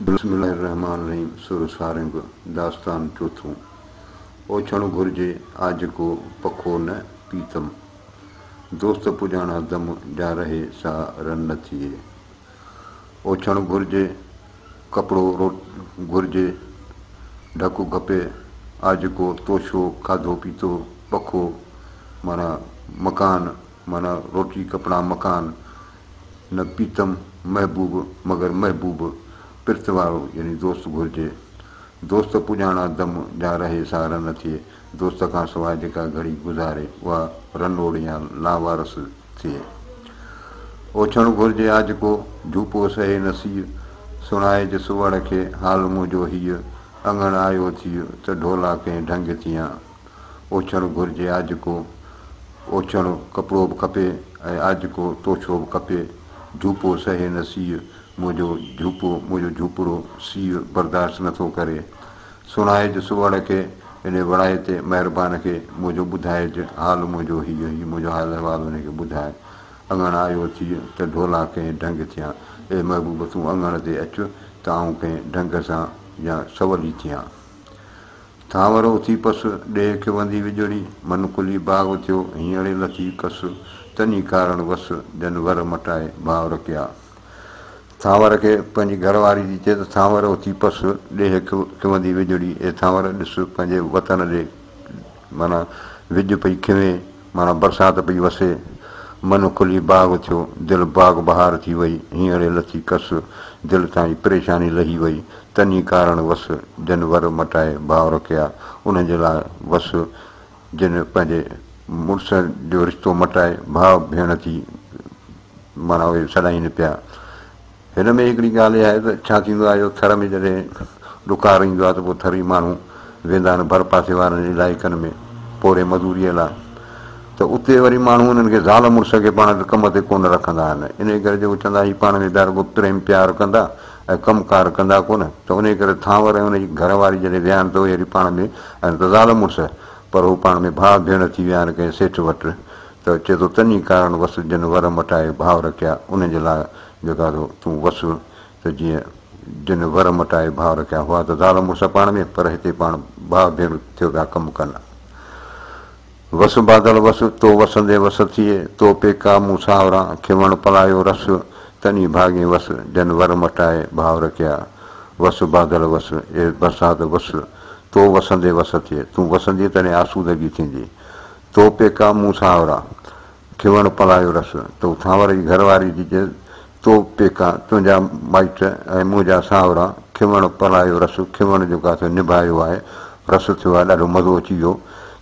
بسم الله الرحمٰن الرحيم سر سارنگ، داستان چوٿون، اوڇڻ گهرجي آجڪو پکو نه پيتم، دوست پڄاڻا دم جا رهي سا رن نه ٿئي. اوڇڻ گهرجي ڪپڙو گهرجي ڍڪ کپي آجڪو توشو کاڌو پيتو پکو معنيٰ مڪان معنيٰ روٽي ڪپڙا مڪان نه پيتم محبوب مگر محبوب پرت وارو يعني دوست گهرجي. دوست پڄاڻا دم جا رهي سا رن ٿئي. دوست کان سواء جيڪا گهڙي گذاري اها رنوڙ يا لاوارث ٿئي. اوڇڻ گهرجي آجڪو، جهوپو سهي نه سيء. سڻائج سوئڙ کي حال منهنجو هيء. اڱڻ آيو ٿيء ته ڍولا ڪنهن ڍنگ ٿيان. اوڇڻ گهرجي آجڪو، اوڇڻ ڪپڙو به کپي ۽ آجڪو توڇو به کپي. جهوپو سهي نه سيء، منهنجو جهوپو، منهنجو جهوپڙو سيء برداشت نه ٿو ڪري. سڻائج سوئڙ کي، انهي وڙائي تي مهربان کي، منهنجو ٻڌائج حال منهنجو هيء، هي منهنجو حال احوال انهي کي ٻڌاء. اڱڻ آيو ٿيء ته ڍولا ڪنهن ڍنگ ٿيان. اي محبوب تون اڱڻ تي اچ ته آئون ڪنهن ڍنگ سان يا سولي ٿيان. ٿانور اٿي پس، ڏيهه کي وندي وڄڙي، من کلي باغ ٿيو، هينئڙي لٿي ڪس، تني ڪارڻ وس، جن ور مٽائي ڀانء رکيا. ٿانور کي پنهنجي گهر واري ٿي چئي ته ٿانور اٿي پس، ڏيهه کي وندي وڄڙي، اي ٿانور ڏس پنهنجي وطن ڏي، معنيٰ وڄ پئي کنوي، معنيٰ برسات پئي وسي، من کلي باغ ٿيو، دل باغ بهار ٿي وئي، هينئڙي لٿي ڪس، دل تان ئي پريشاني لهي وئي، تني ڪارڻ وس، جن ور مٽائي ڀاء رکيا، انهن جي لاء وس، جن پنهنجي مڙس جو رشتو مٽائي ڀاء ڀيڻ ٿي معنيٰ اهي سڏائين پيا. هن ۾ هڪڙي ڳالهه اها آهي ته ڇا ٿيندو آهي جو ٿر ۾ جڏهن ڏڪار ايندو آهي ته پوء ٿري ماڻهو ويندا آهن ڀرپاسي وارن علائقن ۾ پورهيي مزوريء لاء ته اتي وري ماڻهو انهن کي زال مڙس کي پاڻ وٽ ڪم تي ڪونه رکندا آهن انهيء ڪري جو هو چوندا هي پاڻ ۾ پيا رڳو پريم پيار ڪندا ۽ ڪم ڪار ڪندا ڪونه ته انهيء ڪري ٿانور ۽ ان جي گهر واري جڏهن ويا آهن ته اهي وري پاڻ ۾ آهن ته زال مڙس پر هو پاڻ ۾ ڀاء ڀيڻ ٿي ويا آهن ڪنهن سيٺ وٽ ته چئي ٿو تني ڪارڻ وس جن ور مٽائي ڀاء رکيا انهن جي لاء جيڪا ٿو تون وس ته جيئن جن ور مٽائي ڀاء رکيا هئا ته زال مڙس پاڻ ۾ پر هتي پاڻ ڀاء ڀيڻ ٿيو پيا ڪم ڪن. وس بادل وس، تو وسندي وس ٿئي، تو پيڪا مون ساهران، کيوڻ پلايو رس، تني ڀاڳين وس، جن ور مٽائي ڀاء رکيا. وس بادل وس، اي برسات وس، تو وسندي وس ٿئي، تون وسندين تڏهن آسودگي ٿيندي. تو پيڪا مون ساهرا، کيوڻ پلايو رس، تو ٿانور جي گهر واري ٿي چئي، تو پيڪا، تنهنجا مائٽ ۽ منهنجا ساهرا، کيوڻ پلايو رس، کيوڻ جو ڪاٿو نڀايو آهي، رس ٿيو آهي، ڏاڍو مزو اچي ويو،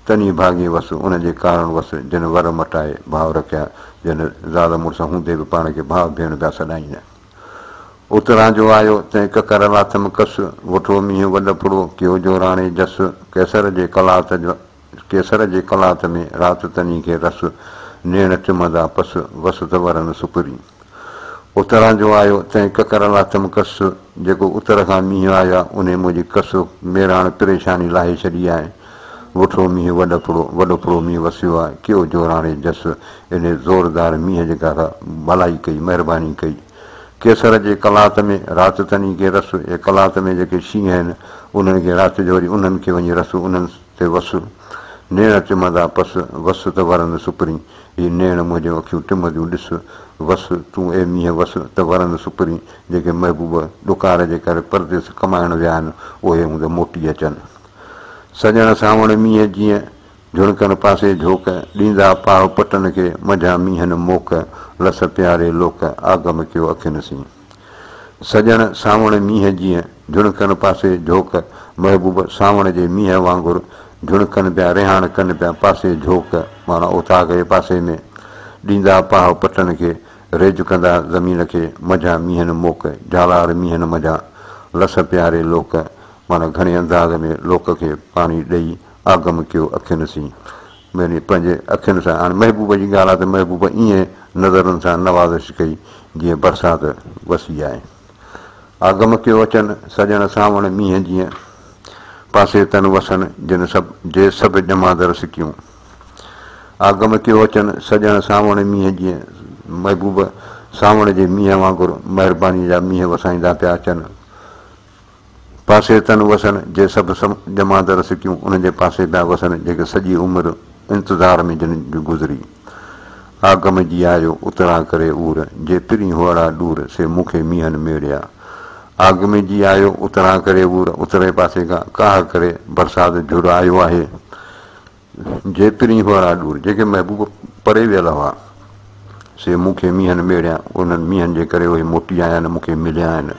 تني ڀاڳين وس، ان جي ڪارڻ وس، جن ور مٽائي ڀاء رکيا، جن زال مڙس هوندي به پاڻ کي ڀاء ڀيڻ پيا سڏائين. اتران جو آيو، تنهن ڪڪر لاٿم ڪس، وٺو مينهن وڏ ڦڙو، ڪيو جو راڻي جس، قيصر جي قلات جو. ڪيسر جي قلات ۾ رات تني کي رس، نيڻ ٽمندا پس، وس ته ورن سپرين. اتران جو آيو، تنهن ڪڪر لاٿم ڪس، جيڪو اتر کان مينهن آيو آ، انهي منهنجي ڪس، ميراڻ پريشاني لاهي ڇڏي آهي. وٺو مينهن وڏ ڦڙو، وڏو ڦڙو مينهن وسيو آ، ڪيو جوراڻي جس، انهي زوردار مينهن جيڪا سا ڀلائي ڪئي، مهرباني ڪئي. ڪيسر جي قلات ۾ رات تني کي رس، اي قلات ۾ جيڪي شينهن آهن، انهن کي رات جو وري انهن کي وڃي رس، انهن تي وس، نيڻ ٽمندا پس، وس ته ورن سپرين، هي نيڻ منهنجون اکيون ٽمنديون ڏس، وس، تون اي مينهن وس ته ورن سپرين، جيڪي محبوب ڏڪار جي ڪري پرديس ڪمائڻ ويا آهن، اهي هوند موٽي اچن. سڄڻ سانوڻ مينهن جيئن، جهڻڪن پاسي جهوڪ، ڏيندا پاهه پٽن کي، منجهان مينهن موڪ، لس پياري لوڪ، آگم ڪيو اکين سين. سڄڻ سانوڻ مينهن جيئن، جهڻڪن پاسي جهوڪ، محبوب سانوڻ جي مينهن وانگر، جهڻڪن پيا رهاڻ ڪن پيا پاسي جهوڪ، معنيٰ اوطاق جي پاسي ۾، ڏيندا پاهه پٽن کي، ريج ڪندا زمين کي، منجهان مينهن موڪ، جهالار مينهن منجهان، لس پياري لوڪ، معنيٰ گهڻي انداز ۾ لوڪ کي پاڻي ڏئي، آگم ڪيو اکين سين. يعني پنهنجي اکين سان. هاڻي محبوب جي ڳالهه آهي ته محبوب ائين نظرن سان نوازش ڪئي جيئن برسات وسي آهي. آگم ڪيو اچن سڄڻ سانوڻ مينهن جيئن، پاسي تن وسن جن سڀ جي سڀ ڄماندر سڪيون. آگم ڪيو اچن سڄڻ سانوڻ مينهن جيئن، محبوب سانوڻ جي مينهن وانگر مهربانيء جا مينهن وسائيندا پيا اچن. پاسي تن وسن، جي سڀ ڄماندر سڪيون، انهن جي پاسي پيا وسن، جيڪي سڄي عمر انتظار ۾ جن جي گذري. آگم جي آيو، اتران ڪري اور، جي پرين هئڙا ڏور، سي مون کي مينهن ميڙيا. آگم جي آيو، اتران ڪري اور، اترئين پاسي کان ڪاهه ڪري برسات جهر آيو آهي. جي پرين هئڙا ڏور، جيڪي محبوب پري ويل هئا، سي مون کي مينهن ميڙيا، انهن مينهن جي ڪري اهي موٽي آيا آهن، مون کي مليا آهن.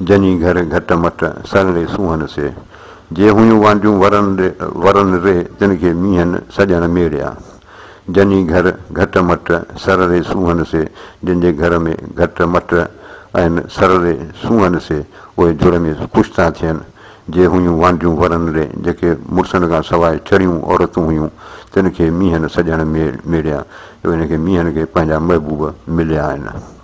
جني گهر گهٽ مٽ، سرڙي سونهن سي. جي هيون وانڊيون ورن ري، تن کي مينهن سڄڻ ميڙيا. جني گهر گهٽ مٽ، سرڙي سونهن سي، جن جي گهر ۾ گهٽ مٽ آهن، سرڙي سونهن سي، اهي جهر ۾ خوش ٿا ٿين. جي هيون وانڍيون ورن ري، جيڪي مڙسن کان سواء چڙيون عورتون هيون، تن کي مينهن سڄڻ ميڙيا، جو هن کي مينهن کي پنهنجا محبوب مليا آهن.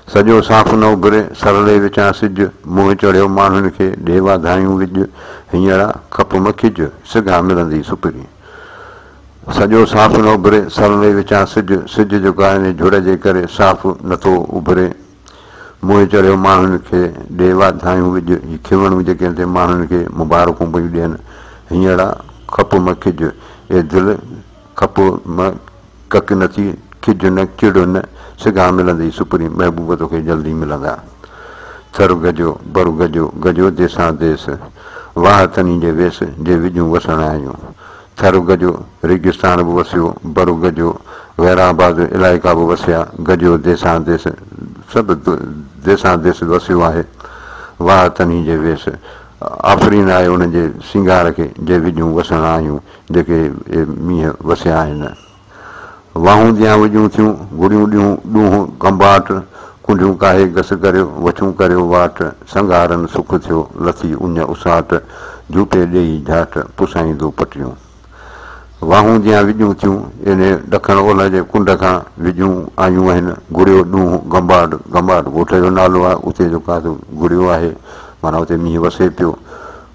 سڄو صاف نه اڀري، سرلي وچان سج، منهن چڙهيو ماڻهن کي، ڏي واڌايون وڄ، هينئڙا کپ م کج، سگها ملندي سپرين. سڄو صاف نه اڀري، سرلي وچان سج، سج جيڪو آهي ان جهڙ جي ڪري صاف نٿو اڀري. منهن چڙهيو ماڻهن کي، ڏي واڌايون وڄ، هي کيوڻون جيڪي آهن سي ماڻهن کي مبارڪون پيون ڏين. هينئڙا کپ م کج، اي دل کپ م ڪڪ نه ٿي، کج نه، چڙ نه، سگها ملندئي سپرين، محبوب توکي جلدي ملندا. ٿر گجو، بر گجو، گجو ديسان ديس، واهه تني جي ويس، جي وڄون وسڻ آيون. ٿر گجو، ريگستان به وسيو، بر گجو، غيرآباد علائقا به وسيا، گجو ديسان ديس، سڀ ديسان ديس وسيو آهي. واهه تنهي جي ويس، آفرين آهي انهن جي سينگار کي، جي وڄون وسڻ آيون، جيڪي اهي مينهن وسيا آهن. واهون ديان وڄون ٿيون، گهڙيون ڏيون ڏونهه گنباٽ، ڪنڍيون ڪاهي گس ڪريو، وڇون ڪريو واٽ، سنگهارن سک ٿيو، لٿي اڃ اساٽ، جهوپي ڏيئي جهاٽ، پسائيندو پٽيون. واهون ديان وڄون ٿيون، يعني ڏکڻ اولهه جي ڪنڊ کان وڄون آيون آهن، گهڙيو ڏونهه گنباٽ، گنباٽ ڳوٺ جو نالو آهي، اتي جو ڪاتو گهڙيو آهي، معنيٰ اتي مينهن وسي پيو.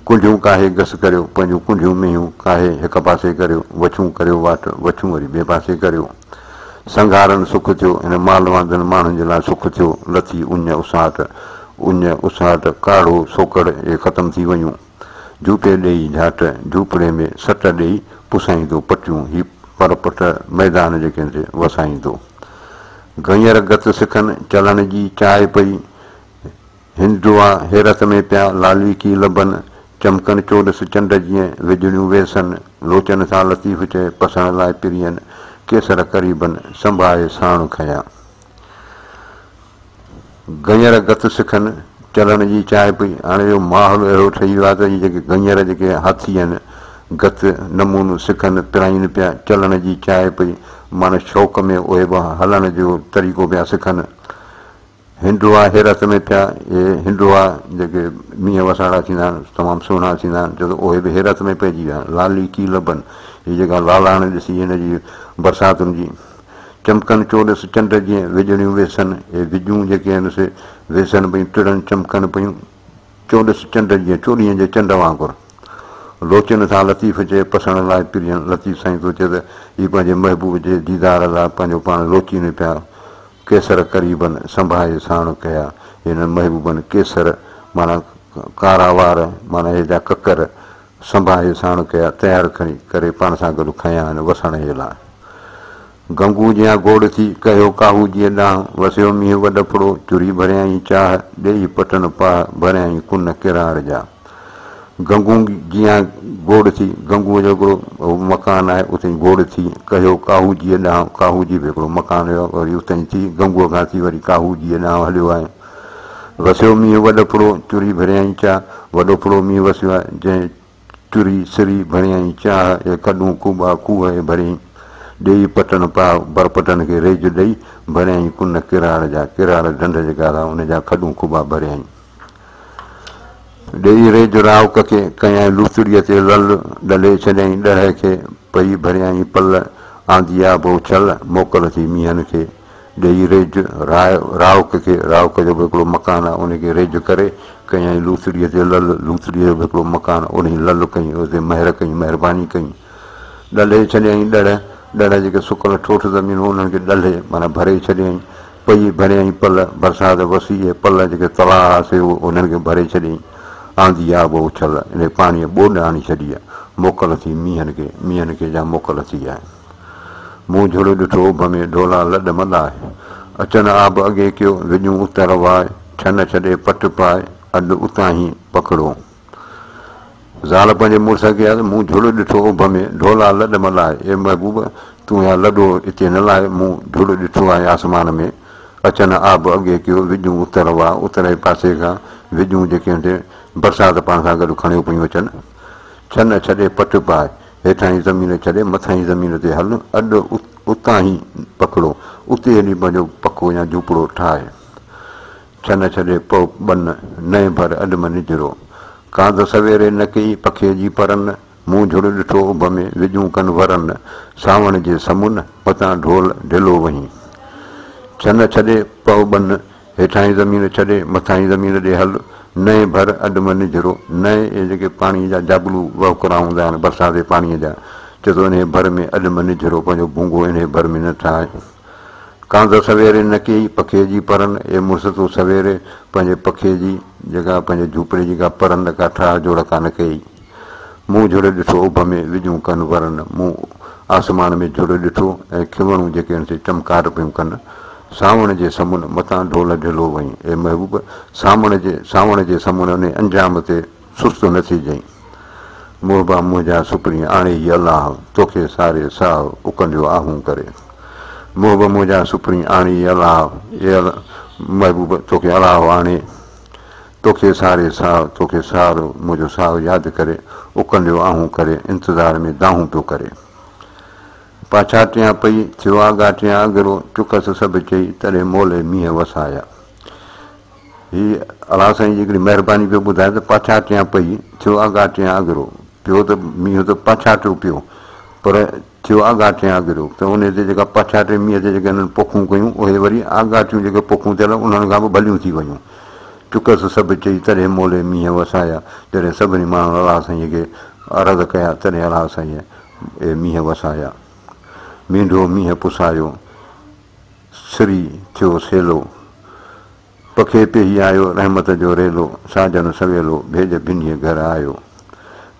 ڪنڍيون ڪاهي گس ڪريو، پنهنجون ڪنڍيون مينهون ڪاهي هڪ پاسي ڪريو، وڇون ڪريو واٽ، وڇون وري ٻئي پاسي ڪريو. سنگهارن سک ٿيو، هن مال واندن ماڻهن جي لاء سک ٿيو، لٿي اڃ اساٽ، اڃ، اساٽ، ڪاڙهو، سوڪڙ، اهي ختم ٿي ويون. جهوپي ڏيئي جهاٽ، جهوپڙي ۾ سٽ ڏيئي پسائيندو پٽيون، هي پر پٽ ميدان جيڪي آهن سي وسائيندو. گئينر گت سکن، چلڻ جي چاهه پئي، هندوئا حيرت ۾ پيا، لالي ڪي لبن، چمڪن چوڏس چنڊ جيئن، وڄڙيون ويسن، لوچن سان لطيف چئي، پسڻ لاء پرين، ڪيسر قريبن، سنڀائي ساڻ کنيا. گئينر گت سکن، چلڻ جي چاهه پئي. هاڻي اهو ماحول اهڙو ٺهي ويو آهي ته هي جيڪي گئينر جيڪي هاٿي آهن، گت، نمونو، سکن، پرائين پيا، چلڻ جي چاهه پئي، معنيٰ شوق ۾ اهي به هلڻ جو طريقو پيا سکن. هنڊوئا حيرت ۾ ٿيا. اهي هنڊوئا جيڪي مينهن وساڙا ٿيندا آهن، تمام سهڻا ٿيندا آهن، ڇو ته اهي به حيرت ۾ پئجي ويا. لالي ڪي لبن، هي جيڪا لالاڻ ڏسي هن جي برساتن جي، چمڪن چوڏس چنڊ جيئن وڄڙيون ويسن، اهي وڄون جيڪي آهن سي ويسن پيون، ٽڙن چمڪن پيون، چوڏس چنڊ جيئن، چوڏهينء جي چنڊ وانگر. لوچن سان لطيف چئي، پسڻ لاء پرين. لطيف سائين ٿو چئي ته هي پنهنجي محبوب جي ديدار لاء پنهنجو پاڻ لوچين پيا. ڪيسر قريبن، سنڀائي ساڻ ڪيا. هنن محبوبن ڪيسر معنيٰ ڪارا وار معنيٰ هي جا ڪڪر سنڀائي ساڻ ڪيا، تيار کڻي ڪري پاڻ سان گڏ کنيا آهن وسڻ جي لاء. گنگو جيان گوڙ ٿي، ڪهيو ڪاهو جيء ڏانهن، وسيو مينهن وڏڦڙو، چري ڀريائين چاهه، ڏيئي پٽن پاهه، ڀريائين ڪن ڪراڙ جا. گنگو جيان گوڙ ٿي، گنگوء جو هڪڙو مڪان آهي، اتي گوڙ ٿي، ڪهيو ڪاهو جيء ڏانهن، ڪاهو جي به هڪڙو مڪان هيو، وري اتي ٿي، گنگوء کان ٿي وري ڪاهو جيء ڏانهن هليو آهي. وسيو مينهن وڏ ڦڙو، چري ڀريائين چاهه، وڏو ڦڙو مينهن وسيو آهي، جنهن چري، سري، ڀريائين چاهه، اي کڏون، کوٻا، کوهه اي ڀريائين، ڏيئي پٽن پاهه، برپٽن کي ريج ڏئي، ڀريائين ڪن ڪراڙ جا، ڪراڙ ڍنڍ جيڪا اٿا، ان جا کڏون کوٻا ڀريائين. ڏيئي ريج راوڪ کي، ڪيائين لوٿڙيء تي لل، ڏلهي ڇڏيائين ڏهه کي، پئي ڀريائين پل، آندي آب اڇل، موڪل ٿي مينهن کي. ڏيئي ريج راوڪ کي، راوڪ جو به هڪڙو مڪان آهي، ان کي ريج ڪري، ڪيائين لوٿڙيء تي لل، لوٿڙيء جو به هڪڙو مڪان، انهي لل ڪئي، اتي مهر ڪئي، مهرباني ڪئي. ڏلهي ڇڏيائين ڏڙهه، ڏڙهه جيڪي سڪل ٺوٺ زمين هو، انهن کي ڏلهي معنيٰ ڀري ڇڏيائين. پئي ڀريائين پل، برسات وسي اهي پل جيڪي تلاء ها سي انهن کي ڀري ڇڏيائين. آندي آب اڇل، انهي پاڻيء ٻوڏ آڻي ڇڏي آ. موڪل ٿي مينهن کي، مينهن کي جا موڪل ٿي آهي. مون جھڙو ڏٺو اڀ ۾، ڍولا لڏ ملاء. اچن آب اڳي ڪيو، وڄون اتر واء. ڇن ڇڏي پٽ پاء، اڏ اتاهين پکڙو. زال پنهنجي مڙس کي آيس، مون جھڙو ڏٺو اڀ ۾، ڍولا لڏ ملاء. اي محبوب! تون اها لڏو اتي نه لاء، مون جھڙو ڏٺو آهي آسمان ۾. اچن آب اڳي ڪيو، وڄون اتر واء. اتر جي پاسي کان وڄون جيڪي آهن سي برسات پاڻ سان گڏ کڻيو پيون اچن. ڇن ڇڏي پٽ پاء. هيٺاهين زمين ڇڏي مٿاهين زمين تي هل، اڏ اتاهين پکڙو، اتي هلي پنهنجو پکو يا جهوپڙو ٺاهه. ڇن ڇڏي پؤ ٻن، نئين ڀر اڏ م نجهرو. ڪانڌ سويري نه ڪئي، پکي جي پرن، مون جھڙ ڏٺو اڀ ۾، وڄون ڪن ورن، سانوڻ جي سمن، متان ڍول ڍلو وهين. ڇن ڇڏي پؤ ٻن، هيٺاهين زمين ڇڏي مٿاهين زمين ڏي هل، نئين ڀر اڏ م نجهرو، نئين اهي جيڪي پاڻيء جا جابلو وهڪرا هوندا آهن برساتي پاڻيء جا، چئي ٿو انهيء ڀر ۾ اڏ م نجهرو، پنهنجو ڀونگو انهيء ڀر ۾ نه ٺاهه. ڪانڌ سويري نه ڪيئي پکي جي پرن، اي مڙس تو سويري پنهنجي پکي جي جيڪا پنهنجي جهوپڙي جي ڪا پرن ڪا ٺاهه جوڙ ڪانه ڪيئي. مون جھڙ ڏٺو اڀ ۾، وڄون ڪن ورن. مون آسمان ۾ جھڙ ڏٺو ۽ کيوڻون جيڪي آهن سي چمڪاٽ پيون ڪن. سانوڻ جي سمن متان ڍول ڍلو وئين. اي محبوب! سانوڻ جي سانوڻ جي سمن انهي انجام تي سست نه ٿيجئين. محبا منهنجا سپرين آڻي ئي الله، توکي ساري ساهه اڪنڊيو آهون ڪري. محب منهنجا سپرين آڻي ئي الله، اي محبوب توکي الله آڻي. توکي ساري ساهه، توکي سارو منهنجو ساهه ياد ڪري، اڪنڊيو آهون ڪري، انتظار ۾ دانهون پيو ڪري. پاڇاٽيان پئي، ٿيو آڳاٽيان اڳرو، چڪس سڀ چئي، تڏهن مولي مينهن وسايا. هي الله سائين جي هڪڙي مهرباني پيو ٻڌائي ته پاڇاٽيان پئي، ٿيو آڳاٽيان اڳرو. پيو ته مينهن ته پاڇاٽيو پيو، پر ٿيو آڳاٽيان اڳرو ته انهي تي جيڪا پاڇاٽي مينهن تي جيڪي هنن پوکون ڪيون، اهي وري آڳاٽيون جيڪي پوکون ٿيل انهن کان به ڀليون ٿي ويون. چڪس سڀ چئي، تڏهن مولي مينهن وسايا. جڏهن سڀني ماڻهن الله سائينء کي عرض ڪيا، تڏهن الله سائينء اهي مينهن وسايا. مينڍو مينهن پسايو، سري ٿيو سيلو. پکي پيهي آيو، رحمت جو ريلو، ساجن سويلو، ڀيڄ ڀنيء گهر آيو.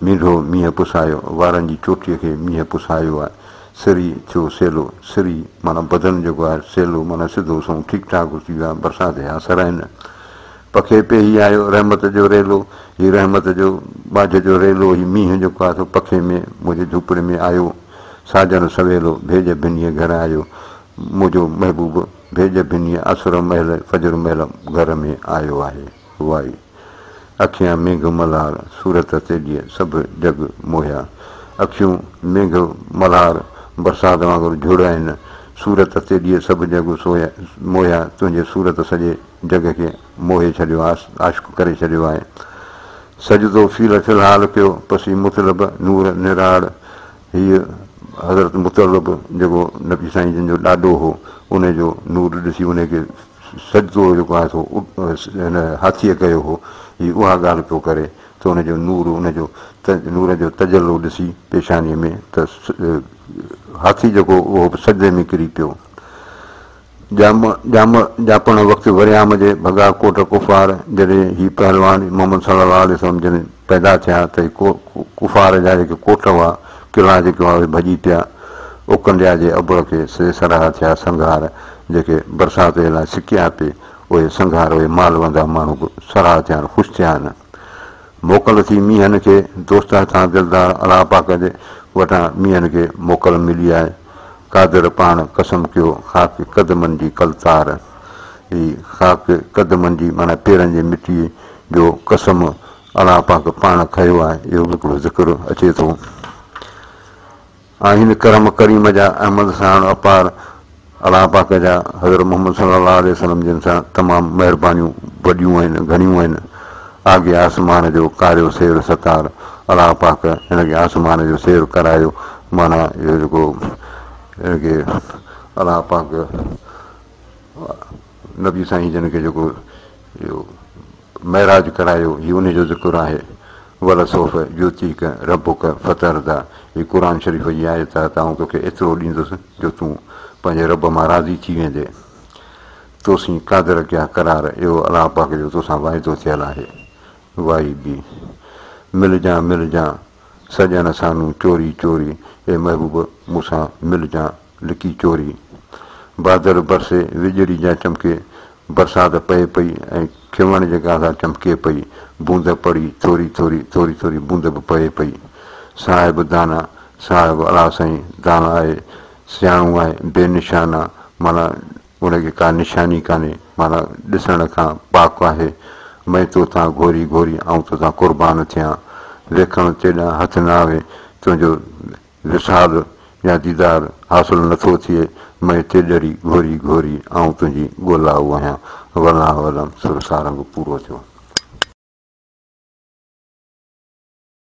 مينڍو مينهن پسايو، وارن جي چوٽيء کي مينهن پسايو آهي. سري ٿيو سيلو، سري معنيٰ بدن جيڪو آهي، سيلو معنيٰ سڌو سنئون ٺيڪ ٺاڪ ٿي ويو آهي، برسات جا اثر آهن. پکي پيهي آيو، رحمت جو ريلو، هي رحمت جو ٻاجهه جو ريلو، هي مينهن جيڪو آهي سو پکي ۾ منهنجي جهوپڙي ۾ آيو. ساجن سويلو، ڀيڄ ڀنيء گهر آيو. منهنجو محبوب ڀيڄ ڀنيء اسر مهل فجر مهل گهر ۾ آيو آهي. وائي. اکيان مينگهه ملهار، صورت تيڏيء سڀ جڳ موهيا. اکيون مينگهه ملهار، برسات وانگر جهڙ آهن. صورت تيڏيء سڀ جڳ سوهيا موهيا، تنهنجي صورت سڄي جڳ کي موهي ڇڏيو عاشق ڪري ڇڏيو آهي. سجدو فيل في الحال ڪيو، پسي مطلب نور نراڙ. هيء حضرت مطلب جيڪو نبي سائين جن جو ڏاڏو هو، ان جو نور ڏسي ان کي سجدو جيڪو آهي سو هن هاٿيء ڪيو هو. هي اها ڳالهه پيو ڪري ته ان جو نور، ان جو نور جو تجلو ڏسي پيشانيء ۾ ته هاٿي جيڪو اهو به سجدي ۾ ڪري پيو. ڄام ڄام ڄاپڻ وقت وريام جي ڀڳا ڪوٽ ڪفار، جڏهن هي پهلوان محمد صلي الله عليه وسلم جن پيدا ٿيا ته هي ڪفار جا جيڪي ڪوٽ هئا، قلعا جيڪي هئا اهي ڀڄي پيا. اڪنڊيا جي ابڙ کي سي سرها ٿيا سنگهار، جيڪي برسات جي لاء سڪيا پي، اهي سنگهار اهي مال وندا ماڻهو به سرها ٿيا آهن، خوش ٿيا آهن. موڪل ٿي مينهن کي، دوست هٿان دلدار الله پاڪ جي وٽان مينهن کي موڪل ملي آهي. قادر پاڻ قسم ڪيو خاڪ قدمن جي ڪلتار، هي خاڪ قدمن جي معنيٰ پيرن جي مٽيء جو قسم الله پاڪ پاڻ کنيو آهي، اهو به هڪڙو ذڪر اچي ٿو. آهن ڪرم ڪريم جا احمد ساڻ اپار، الله پاڪ جا حضرت محمد صلي الله عليه وسلم جن سان تمام مهربانيون وڏيون آهن، گهڻيون آهن. آگي آسمان جو ڪاريو سير ستار، الله پاڪ هن کي آسمان جو سير ڪرايو، معنيٰ اهو جيڪو هن کي الله پاڪ نبي سائين جن کي جيڪو اهو معراج ڪرايو، هي ان جو ذڪر آهي. ولسوف يعطيک ربک فترضيٰ، هي قرآن شريف جي آيت آهي ته آئون توکي ايترو ڏيندس جو تون پنهنجي رب مان راضي ٿي ويندين. توسين قادر ڪيا قرار، اهو الله پاڪ جو توسان واعدو ٿيل آهي. وائي ٻي. ملجان ملجان سڄڻ سانون چوري چوري، اي محبوب مون سان ملجان لڪي چوري. بادر برسي وڄڙي جا چمڪي، برسات پئي پئي ۽ کيوڻ جيڪا سا چمڪي پئي، بوند پڙي ٿوري ٿوري، ٿوري ٿوري بوند به پئي پئي. صاحب دانا، صاحب الله سائين دانا آهي، سياڻو آهي، بي نشان آ، معنيٰ ان کي ڪا نشاني ڪانهي، معنيٰ ڏسڻ کان پاڪ آهي. مئن توتان گهوري گهوري آئون توتان قربان ٿيان. ويکڻ تيڏان هٿ نه آوي، تنهنجو وصال يا ديدار حاصل نه ٿو ٿئي. مئن تيڏڙي گهوري گهوري آئون تنهنجي ڳولائو آهيان. والله اعلم. سر سارنگ پورو ٿيو.